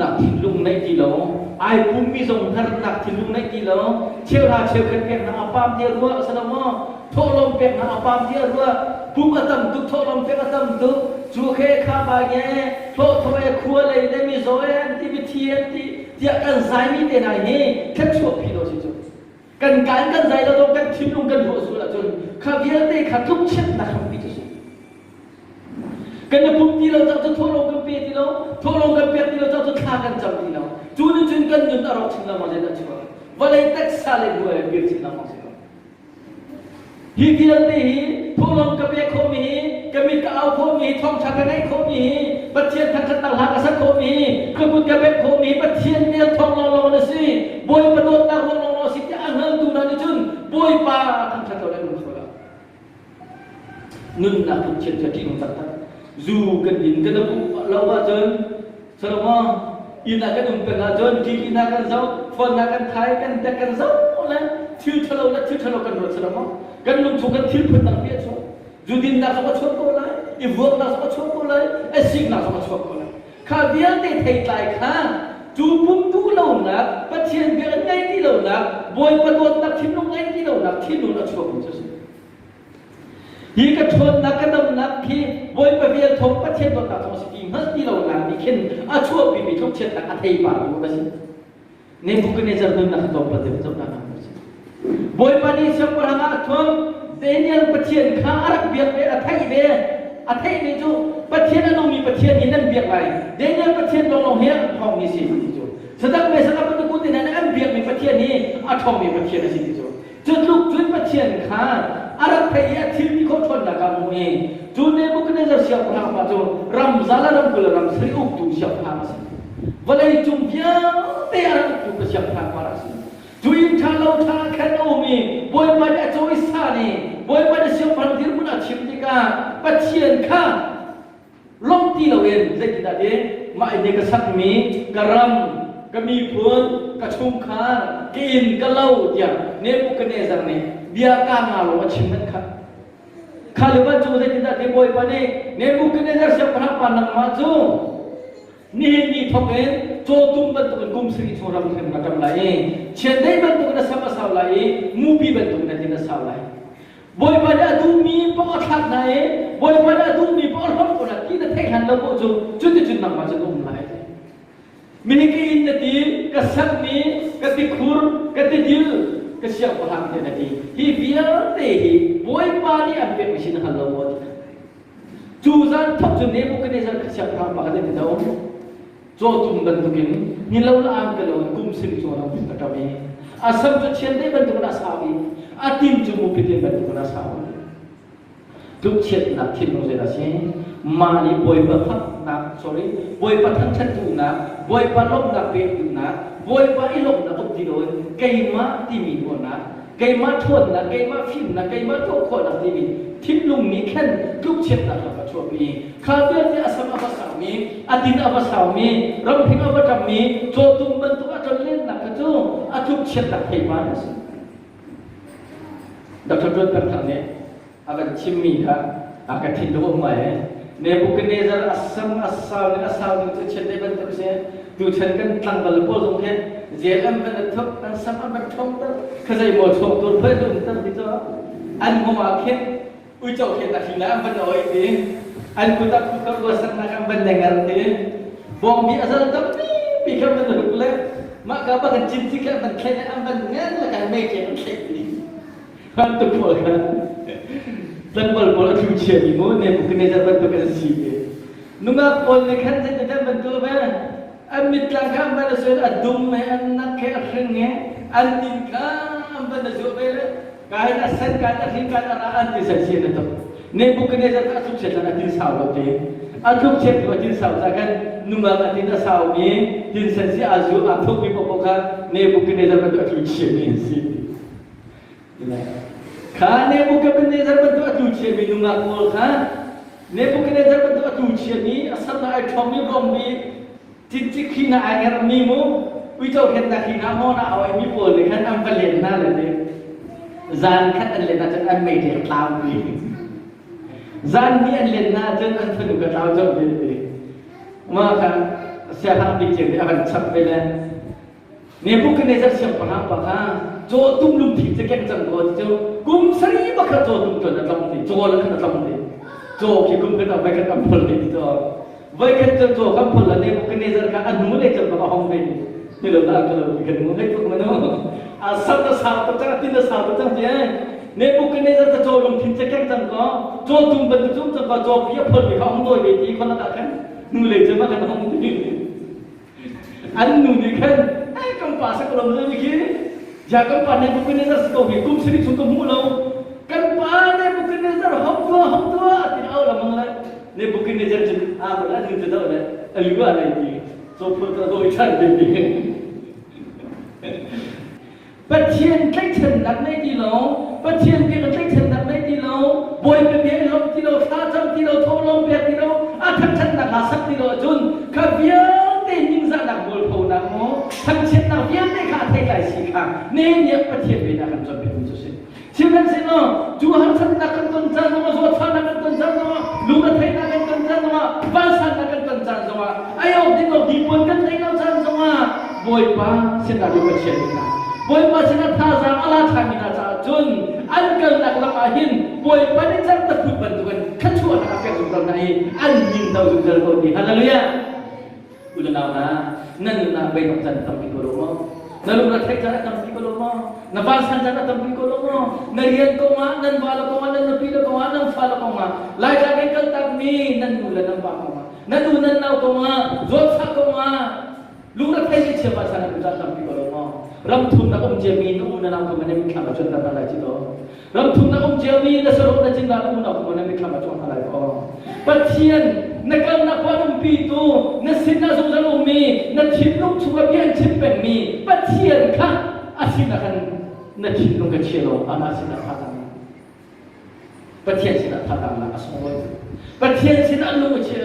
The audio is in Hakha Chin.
duhnak thinlung neih ti lo, ai pummi zong hngarnak thinlung neih ti lo, cheuhra cheukhat pek hna a pam tiah ruah a si lo maw? Thawhlawm pek hna a pam tiah ruah, pum a tam tuk, thawhlawm pek a tam tuk, cu khe kha ba nge, hlawhthaw e khua lei le mizaw e an ti, mithi an ti, tiah kan zaimi te hna hi thluachuah phi lo si cu. Kan kaan kan zai lo kan thinlung kan ruah sual ahcun kha vialte kha tlukchiatnak hrampi cu si. Kan i pum ti lo cang cu thawhlawm kan pe ti lo, thawhlawm kan pek ti lo cang cu thla kan cam ti lo. Cu nih cun kan nun a rawk chin lengmang zeidah chuak. Vawlei taksa le hnuai ah bir chin lengmang si ko. Hi vialte hi thawhlawm ka pek khawhmi hi, ka mit ka au khawhmi hi, thawngṭha ka ngaih khawhmi hi, Pathian thangṭhatnak hla ka sak khawhmi hi, ka kut ka bengh khawhmi hi Pathian vel thawng lawnglawng na si. Bawipa dawtnak ruang lawnglawng a si tiah a hngaltu hna nih cun Bawipa thangṭhat lo le an um kho lo. Nunnak lungthin cu a ṭihnung taktak. Zu kan din kan i pumh lo ahcun Solomon inn ah kan um peng ahcun TV hna kan zoh, phone hna kan thai, kan tek kan zoh le thil ṭhalo le thil ṭhalo kan ruat Solomon. Kan lungchung kan thil phun dangpi a chuak. Zu dinnak zong a chuak ko lai, i vuaknak zong a chuak ko lai, a siknak zong a chuak ko lai. Kha vialte theitlai kha cu pum duh lonak, Pathian bia an ngaih ti lonak, Bawipa dawtnak thinlung ngaih ti lonak thinlung a chuakmi cu a si. Hi ka ṭhawnnak ka damnak khi Bawipa vel thawng Pathian dawtnak thawng a si ti hngalh ti lonak nih khin a chuahpimi tlukchiatnak a theipar tu a si. Nebuchadnezzar nunnak tlawmpal te zohnak ah a si. Bawipa nih siangpahrang ah a thuam Daniel Pathian kha a rak biak ve a theih ve a theih ve cu Pathian a nungmi Pathian hi nan biak lai Daniel Pathian lawnglawng hi a ṭhawngmi si ti cu Sadak Mesak Abednego te hna nih an biakmi Pathian hi a ṭhawngmi Pathian a si ti cu Cu tluk cun Pathian kha a rak theih i a thilti khawh ṭhawnnak ah hmuh i cu Nebuchadnezzar siangpahrang pa cu ramza le ramkul le ram sarih uktu siangpahrang a si. Vawlei cung vialte a rak uktu ka siangpahrang pa a si. Cu inn ṭha lo ṭha ah khan a um i Bawipa nih a cawisan i Bawipa nih siangpahrang dirhmun a chim tikah Pathian kha lawmh ti loin zeitindah ti mah inn hi ka sakmi ka ram ka miphun ka chungkhar ka inn ka lo tiah Nebuchadnezzar nih bia ka nga lo a chim manh kha kha lio vancung zeitindah ti Bawipa nih Nebuchadnezzar siangpahrang pa nangmah cu nihin ni thawk in cawtum bantukin kum sarih chung ram hrim na ṭam lai i chiandeih bantukin na sam a sau lai i mupi bantukin na tin a sau lai Bawipa nih a duhmi paoh a thlak hna i Bawipa nih a duhmi paoh a hlorh ko hna ti na theih hlan lo paoh cu cuticun nangmah cu na um lai. Mihi ka inn na ti, ka sakmi, ka tikhur, ka tidil, ka siangpahrang tiah na ti. Hi vialte hi Bawipa nih an pekmi si na hngal lo maw ti. Cu zan thawk cu Nebuchadnezzar kha siangpahrang pakhat in a um. Cawtum bantukin ni lo le ang ke lo in kum sim cu ram a ṭam i a sam cu chiandeih bantukin a sau i a tin cu mupitin bantukin a sau. Tlukchiatnak thinlung zeidah a si? Mah nih Bawipa faknak, sorry, Bawipa thangṭhat duhnak, Bawipa lawmhnak pek duhnak, Bawipa i lawmhnak um ti loin keimah timi ruahnak, keimah ṭhawnnak, keimah fimnak, keimah tuah khawhnak timi thinlung nih khan tlukchiatnak rak a chuahpi. Kha vialte a sam a va saumi, a tin a va saumi, ramhring a va ṭammi, cawtum bantuk a tlonlennak kha cu a tlukchiatnak theipar a si. Dr. Tuan Peng Thang nih a kan chimmi kha a ka thinlung um ngai e. Nebuchadnezzar a sam a sau ning a sau ning cu chiandeih bantuk si. Tuchan kan tlangval pawl zong khi zel an van thuk an sam an van ṭhong ter kha zei maw chong tur phai um ter ti cu an hmong ah khin uico khin a hling an van oi ti an kut ah kut ka saknak an van nengar ti bawngbi a zal tampi pi kha van ruk le mah ka ba kan cin ti kha an van thlen an van ngan le kan mei ke an thlek ti Kan tu pawl kha tlangval pawl a thlu chiami mu Nebuchadnezzar bantuk an si te. Nungak pawl nih khan zeitin an van tuah ve? An mittlang kha an van a sual a dum he an nak he a hring he an tin kha an van a zuah ve le kain a sen kain a hring kain a ra an ti sen si na tuk. Nebuchadnezzar kha a tluk chiat a tin sau lo te. A tluk chiat tu a tin sau ca khan nungak a tin a sau mi tin sen si a zu a thuk mi paoh kha Nebuchadnezzar bantuk a tlu chiami an si. Kha Nebuchadnezzar bantuk a tlu chiami nungak pawl kha Nebuchadnezzar bantuk a tlu chiami a sam ai ṭhawngmi bawmmi cincik khi na ai ngerhmi mu uico khennak hi na maw na awi mi pawl nih khan an va len hna le ti zan khat an len ahcun an mei ṭek tlau ti zan hnih an len hna ahcun an fanu ka tlau colh ti ti mah kha. Siaherh bik cio nih a kan chap ve le Nebuchadnezzar siangpahrang pa kha cawtum lungthin cu keng cang ko ti cu kum sarih bakhat cawtum cun a tlong ti caw le khan a tlong ti caw khi kum khat ah voikhat an phul ve ti caw voikhat cun caw kan phul la Nebuchadnezzar kha a hnu le cun bak a hong ve ti ti lo na ka lo ti kan ngu hlei tuk manu a sar na sau tuk cang a tin na sau tuk cang ti ai Nebuchadnezzar ca caw lungthin cu keng cang ko cawtum bantuk cum cang ko caw pi a phul mi kha hong dawi ve ti khon ah khan hnu lei cun ma kan hong ti An nu nih khan eh kan pa sa ko lo mi khi ja kan pa Nebuchadnezzar si ko hi kum sari chung ka hmu lo kan pa Nebuchadnezzar hong tua hong tua ti au lamang le Nebuchadnezzar cu a ko la nu te do le a lu a nei ti so phul ka doi than ti Pathian tlaihchannak nei ti lo, Pathian bia ka tlaihchannak nei ti lo, Bawipa bia i lawmh ti lo, thlacam ti lo, thawhlawm pek ti lo, a thangṭhatnak hla sak ti lo ahcun kha vialte ningzahnak mualphonak maw thangchiatnak vialte kha a theitlai si kha Nehemiah Pathian bia kan cawnpiakmi cu a si. Sihmanhsehlaw cu harsatnak kan ton caan zongah, zawtfahnak kan ton caan zongah, lungretheihnak kan ton caan zongah, vansannak kan ton caan zongah, ei awk ding awk hnipuan kan theih lo caan zongah Bawipa sinah ri Pathian hna Bawipa sinah thazaang a la ṭhanmi hna caah cun an kalnak lam ah hin Bawipa nih cerhta phut bantukin thluachuahnak a pek zungzal hna i an ning to zungzal ko ti. Hallelujah! U le nau hna, nan nun ah beidongh caan tampi ko lo maw? Na lung retheih caan a tampi ko lo maw? Na vansan caan a tampi ko lo maw? Na rian kong ah, nan va le kong ah, nan nupi le kong ah, nan fa le kong ah, Laitlang in kaltakmi nan nu le nan pa kong ah, nan u nan nau kong ah, zawtfah kong ah, lungretheih le chia vansan an caan tampi ko lo maw? Ram thumnak um ciami na u na nau kong ah na mitthlam ah cuanter hna lai ci to. Ram thumnak um ciami na saruh na cinnak na unau kong na mitthlam a cuang hna lai kaw. Pathian na kalnak khua umpitu na sinah zungzal ummi na thinlung chungah bia an chim pengmi Pathian kha a sinah khan na thinlung ka chia law amah sinah thazaang Pathian sinah thazaang lak a sunglawi Pathian sinah lung a chia.